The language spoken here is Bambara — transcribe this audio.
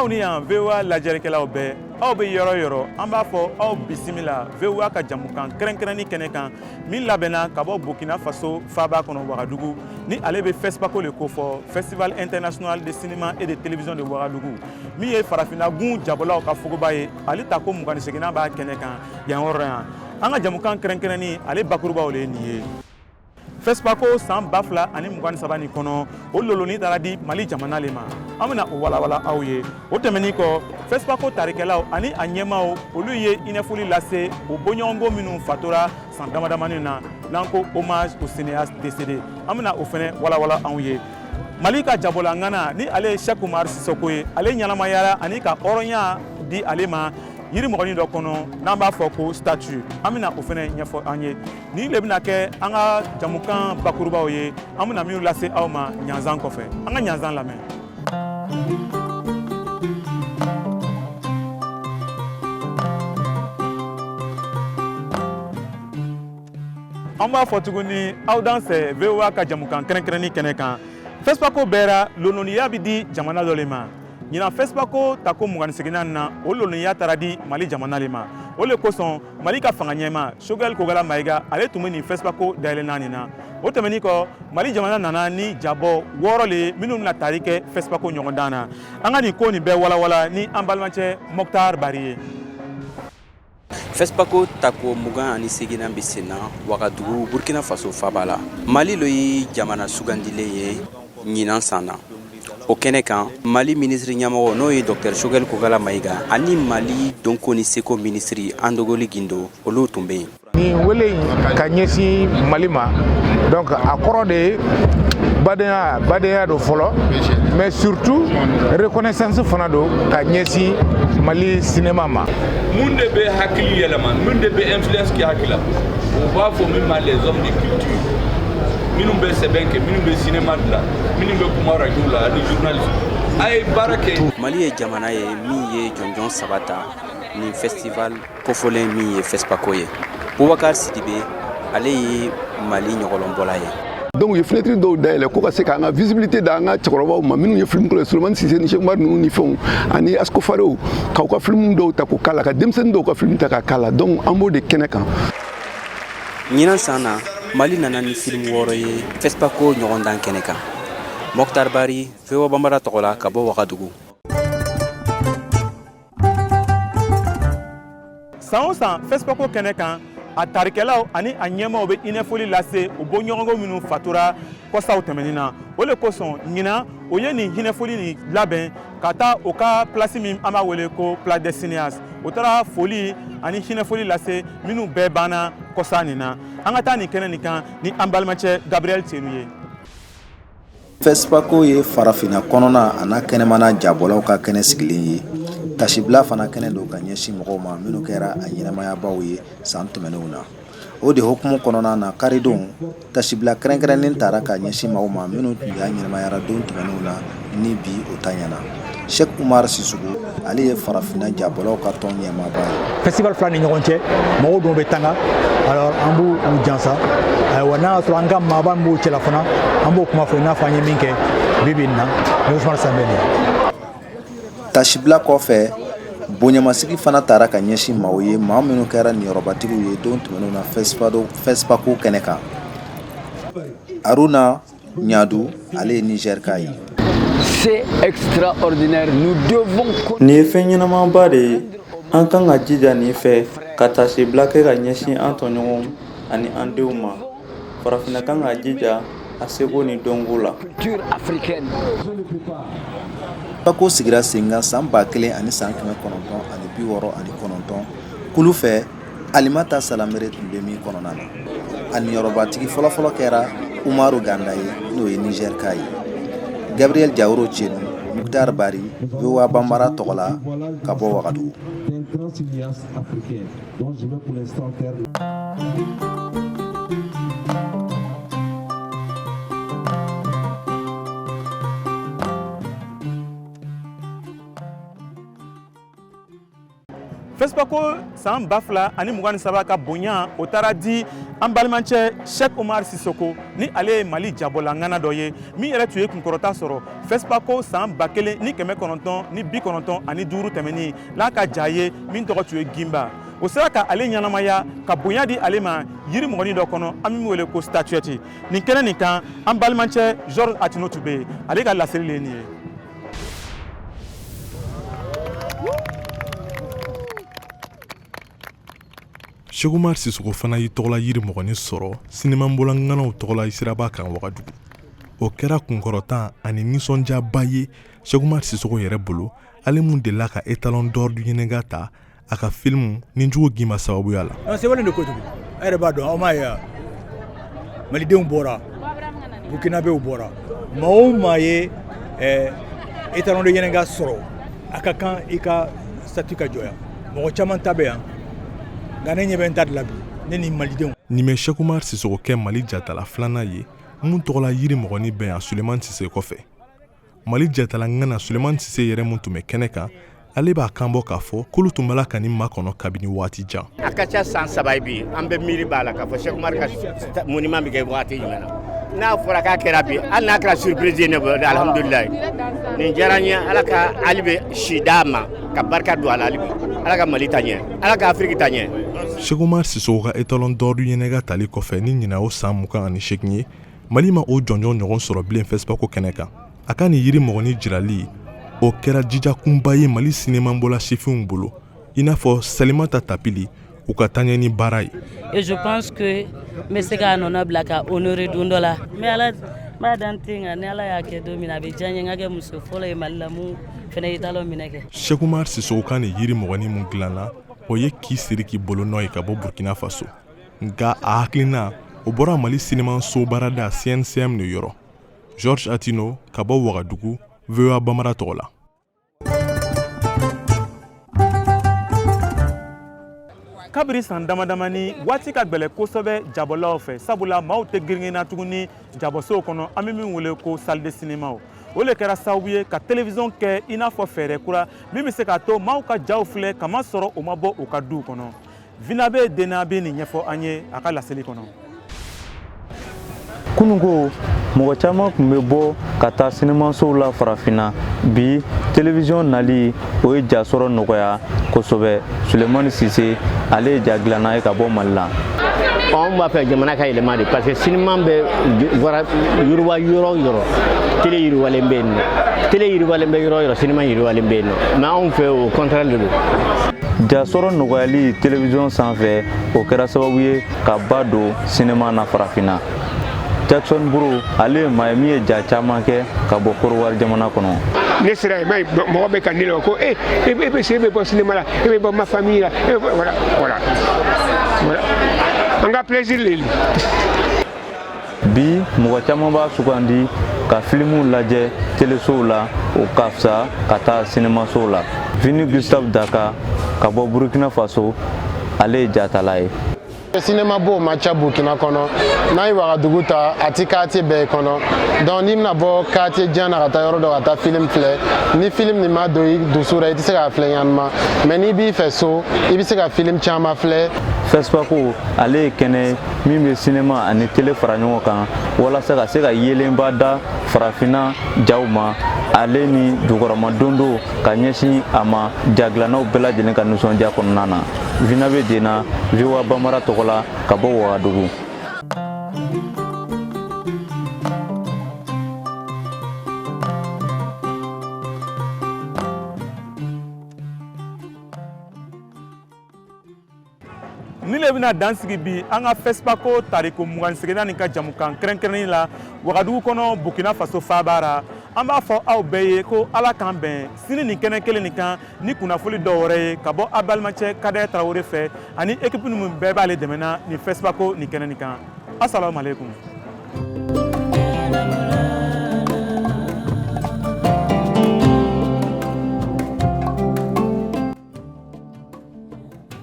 Aw ni yan VOA lajɛlikɛlaw bɛɛ, aw bɛ yɔrɔ yɔrɔ, an b'a fɔ aw bisimila VOA ka jamukan kɛrɛnkɛrɛnni kɛnɛ kan min labɛnna ka bɔ Burkina Faso faaba kɔnɔ Wagadugu, ni ale bɛ FESPACO le kofɔ, Festival international de cinéma et de télévision de Ouagadougou, min ye farafinna gun jabɔlaw ka fogoba ye. Ale tako 28nan b'a kɛnɛ kan yan yɔrɔ yan. An ka jamukan kɛrɛnkɛrɛnni, ale bakurubaw le ye nin ye. FESPACO san 2023 nin kɔnɔ, o loloni taara di Mali jamana le ma. An bɛna o walawala aw ye. O tɛmɛnin kɔ, FESPACO tarikɛlaw ani a ɲɛmaw, olu ye hinɛfoli lase o bɔɲɔgɔnko minnu fatora san damadamani na, n'an ko hommage aux cinéastes décédés, an bɛna o fɛnɛ walawala anw ye. Mali ka jabɔla ŋana, ni ale ye Cheikh Oumar Sissoko ye, ale ɲɛnamayara ani ka hɔrɔnya di ale ma yirimɔgɔnin dɔ kɔnɔ n'an b'a fɔ ko statue, an bɛna o fɛnɛ ɲɛfɔ an ye. Nin le bɛna kɛ an ka jamukan bakurubaw ye, an bɛna minnu lase aw ma ɲanzan kɔfɛ. An ka ɲanzan lamɛn. An b'a fɔ tuguni, aw dansɛ VOA ka jamukan kɛrɛnkɛrɛnni kɛnɛ kan. FESPACO bɛɛra, lononiya bɛ di jamana dɔ le ma. Ɲinan FESPACO tako 28nan na, o lononiya taara di Mali jamana le ma. O le kosɔn Mali ka fanga ɲɛma Choguel Kokalla Maïga, ale tun bɛ nin FESPACO dayɛlɛnna nin na. O tɛmɛnin kɔ, Mali jamana nana ni jabɔ 6 le ye minnu bɛna tari kɛ FESPACO ɲɔgɔndan na. An ka nin ko nin bɛɛ walawala ni an balimacɛ Mokhtar Bari ye. FESPACO tako 28nan bɛ senna Wagadugu, Burkina Faso faaba la. Mali lo ye jamana sugandilen ye ɲinan san na. O kɛnɛ kan, Mali minisiri ɲɛmɔgɔ, n'o ye Dr Choguel Kokalla Maïga, ani Mali dɔnko ni seko minisiri Andogoly Guindo, olu tun bɛ yen. Nin wele in ka ɲɛsin Mali ma, donc a kɔrɔ de ye badenya, badenya don fɔlɔ, mais surtout reconnaissance fana don ka ɲɛsin Mali cinéma ma. Mun de bɛ hakili yɛlɛma, mun de bɛ influence kɛ hakili la, u b'a fɔ min ma les hommes de culture, minnu bɛ sɛbɛn kɛ, minnu bɛ cinéma dilan, minnu bɛ kuma radio la ani journaliste, a ye baara kɛ. Mali ye jamana ye min ye jɔnjɔn 3 ta nin festival kofɔlen min ye FESPACO ye. Bubakar Sidibe, ale ye Mali ɲɔgɔlɔnbɔla ye. Donc u ye fenêtre dɔw dayɛlɛ ko ka se k'an ka visibilité da an ka cɛkɔrɔbaw ma minnu ye film kɛ, Solomani Sise ni Cheikh Umar ninnu ni fɛnw ani Ascofarew, k'aw ka film dɔw ta k'o k'a la, ka denmisɛnnin dɔw ka film ta k'a k'a la. Donc an b'o de kɛnɛ kan. Ɲinan san na, Mali nana ni film 6 ye FESPACO ɲɔgɔndan kɛnɛ kan. Mokhtar Bari, VOA Bambara tɔgɔ la ka bɔ Wagadugu. San o san, FESPACO kɛnɛ kan, a tarikɛlaw ani a ɲɛmaw bɛ hinɛfoli lase u bɔɲɔgɔnko minnu fatura kɔsaw tɛmɛnin na. O le kosɔn ɲinan o ye nin hinɛfoli nin labɛn ka taa o ka place min an b'a wele ko place des cinéastes. O taara foli ani hinɛfoli lase minnu bɛɛ banna kɔsa nin na. An ka taa nin kɛnɛ nin kan ni an balimacɛ Gabriel Tenu ye. FESPACO ye farafinna kɔnɔna a n'a kɛnɛmana jabɔlaw ka kɛnɛ sigilen ye. Tasibila fana kɛnɛ don ka ɲɛsin mɔgɔw ma minnu kɛra a ɲɛnamayabaw ye san tɛmɛnenw na. O de hukumu kɔnɔna na, karidon tasibila kɛrɛnkɛrɛnnen tara ka ɲɛsin maaw ma minnu tun y'a ɲɛnamayara don tɛmɛnenw na ni bi o ta ɲɛna. Cheikh Oumar Sissoko, ale ye farafinna jabɔlaw ka tɔn ɲɛmaaba ye. Festival fila ni ɲɔgɔn cɛ, mɔgɔw dɔw bɛ tanga, alors an b'u u jansa. Ayiwa, n'a y'a sɔrɔ an ka maaba min b'o cɛla fana, an b'o kuma fɔ i n'a fɔ an ye min kɛ bi bi in na ni Ousmane Sembène ye. Tasibila kɔfɛ, bonyamasigi fana tara ka ɲɛsin maaw ye, maa minnu kɛra niyɔrɔbatigiw ye don tɛmɛnenw na FESPACO kɛnɛ kan. Aruna Ɲadu, ale ye Nizɛrika ye. C'est extraordinaire. Nous devons Nin ye fɛn ɲɛnamaba de ye. An kan ka jija nin fɛ ka tasibila kɛ ka ɲɛsin an tɔɲɔgɔnw ani an denw ma. Farafinna kan ka jija a seko ni dɔnko la. Culture africaine. FESPACO sigira sen kan san 1969 kulu fɛ Alimata Salamere tun bɛ min kɔnɔna na. A niyɔrɔbatigi fɔlɔfɔlɔ kɛra Umaru Ganda ye, n'o ye Nizɛrika ye. Gabriel Jawuro Cenu, Muktar Bari, VOA Bambara tɔgɔ la ka bɔ Wagadugu. Un grand cinéaste africain dont je vais pour l'instant faire. FESPACO san 2023 ka bonya, o taara di an balimacɛ Cheick Oumar Sissoko, ni ale ye Mali jabɔla ŋana dɔ ye min yɛrɛ tun ye kunkɔrɔta sɔrɔ FESPACO san 1995 tɛmɛnin n'a ka ja ye min tɔgɔ tun ye Gimba. O sera ka ale ɲɛnamaya ka bonya di ale ma yiri mɔgɔnin dɔ kɔnɔ, an bɛ min wele ko statuette. Nin kɛnɛ nin kan, an balimacɛ Georges Atino tun bɛ yen, ale ka laseli le ye nin ye. Cheick Oumar Sissoko fana y'i tɔgɔla yiri mɔgɔnin sɔrɔ sinimabɔla ŋanaw tɔgɔla siraba kan Wagadugu. O kɛra kunkɔrɔta ani nisɔndiyaba ye Cheick Oumar Sissoko yɛrɛ bolo, ale mun delila ka Étalon d'or du Yennenga ta a ka filimu Nijugu Gimba sababuya la. Non, sewalen de kojugu. A yɛrɛ b'a dɔn, aw m'a ye wa, malidenw bɔra, burkinabɛw bɔra, maa o maa ye Étalon de Yennenga sɔrɔ, a ka kan i ka statue ka jɔ yan. Mɔgɔ caman ta bɛ yan, nka ne ɲɛ bɛ n ta de la bi, ne ni malidenw. Nin bɛ Cheick Oumar Sissoko kɛ Mali jatala filanan ye mun tɔgɔla yiri mɔgɔnin bɛ yan Sulemani Sise kɔfɛ. Mali jatala ŋana Sulemani Sise yɛrɛ mun tun bɛ kɛnɛ kan, ale b'a kan bɔ k'a fɔ k'olu tun b'a la ka nin makɔnɔ kabini waati jan. A ka ca san 3 ye bi, an bɛ miiri b'a la k'a fɔ Cheick Oumar ka monument bɛ kɛ waati jumɛn na. N'a fɔra k'a kɛra bi, hali n'a kɛra surprise ye ne bolo, alhamdulilayi. Nin diyara n ye. Ala ka hali bɛ si d'a ma, ka barika don a la hali bi. Ala ka Mali ta ɲɛ, Ala ka Afiriki ta ɲɛ. Cheick Oumar Sissoko ka Étalon d'or du Yennenga tali kɔfɛ ni ɲinan o san 28 ye, Mali ma o jɔnjɔn ɲɔgɔn sɔrɔ bilen FESPACO kɛnɛ kan. A ka nin yiri mɔgɔnin jirali, o kɛra jijakunba ye Mali sinimabɔla sifinw bolo, i n'a fɔ Salimata Tapili, u ka taaɲɛ ni baara ye. Et je pense que n bɛ se k'a nɔnɔ bila ka honorer don dɔ la. N bɛ Ala n b'a dan ten, nka ni Ala y'a kɛ don min na, a bɛ diya n ye n ka kɛ muso fɔlɔ ye Mali la mun fana ye étalon minɛ kɛ. Cheick Oumar Sissoko ka nin yiri mɔgɔnin mun dilanna, o ye k'i siri k'i bolo nɔ ye ka bɔ Burkina Faso, nka a hakilina o bɔra Mali sinimanso baarada CNCM de yɔrɔ. Georges Atino ka bɔ Wagadugu, VOA Bambara tɔgɔ la. Kabiri san dama damani, waati ka gbɛlɛ kosɛbɛ jabɔlaw fɛ, sabula maaw tɛ girinna tuguni jabɔsow kɔnɔ, an bɛ min wele ko salle de cinéma. O le kɛra sababu ye ka télévision kɛ i n'a fɔ fɛɛrɛ kura min bɛ se k'a to maaw ka jaw filɛ kama sɔrɔ o ma bɔ u ka duw kɔnɔ. Vinabe Dena bɛ nin ɲɛfɔ an ye a ka laseli kɔnɔ. Kununko, mɔgɔ caman tun bɛ bɔ ka taa sinimasow la Farafinna. Bi, télévision nali, o ye ja sɔrɔ nɔgɔya kosɛbɛ. Sulemani Sise, ale ye ja dilanna ye ka bɔ Mali la. Anw b'a fɛ jamana ka yɛlɛma de, parce que sinima bɛ bɔra yiriwa yɔrɔ o yɔrɔ, télé yiriwalen bɛ yen nɔ. Télé yiriwalen bɛ yɔrɔ o yɔrɔ, sinima yiriwalen bɛ yen nɔ, mais anw fɛ, o contraire de don. Ja sɔrɔ nɔgɔyali télévision sanfɛ, o kɛra sababu ye ka ba don sinima na Farafinna. Jackson Bro, ale ye maa ye min ye ja caman kɛ ka bɔ Kɔdiwari jamana kɔnɔ. Ne sera yen, mɔgɔ bɛ ka ne la ko e e bɛ se, e bɛ bɔ sinima la, e bɛ bɔ ma famille la, e bɛ bɔ, voilà voilà voilà, an ka plaisir le don. Bi, mɔgɔ caman b'a sugandi ka filimuw lajɛ telesow la, o ka fisa ka taa sinimasow la. Vini Gustave Daka ka bɔ Burkina Faso, ale ye jatala ye. Sinema bo ma ca Burkina kɔnɔ. N'a ye Wagadugu ta, a ti quartier bɛɛ kɔnɔ. Donc n'i bɛna bɔ quartier jan na ka taa yɔrɔ dɔ ka taa film filɛ, ni film nin ma don i dusu la, i tɛ se k'a filɛ ɲanama. Mais n'i b'i fɛ so, i bɛ se ka film caman filɛ. FESPACO, ale ye kɛnɛ min bɛ sinema ani télé fara ɲɔgɔn kan walasa ka se ka yeelenba da Farafinna jaw ma, ale ni jukɔrɔmadondo ka ɲɛsin a ma, jagilannaw bɛɛ lajɛlen ka nisɔndiya kɔnɔna na. Vinabe Dena, VOA Bambara tɔgɔ la ka bɔ Wagadugu. Ni le bɛna dan sigi bi an ka FESPACO tariko 28nan nin ka jamukan kɛrɛnkɛrɛnnin la Wagadugu kɔnɔ, Burkina Faso faaba ra. An b'a fɔ aw bɛɛ ye ko Ala k'an bɛn sini nin kɛnɛ kelen nin kan ni kunnafoli dɔw wɛrɛ ye ka bɔ a balimacɛ Kadɛ Tarawele fɛ ani équipe ninnu bɛɛ b'ale dɛmɛna nin FESPACO nin kɛnɛ nin kan. Asalamu aleykum.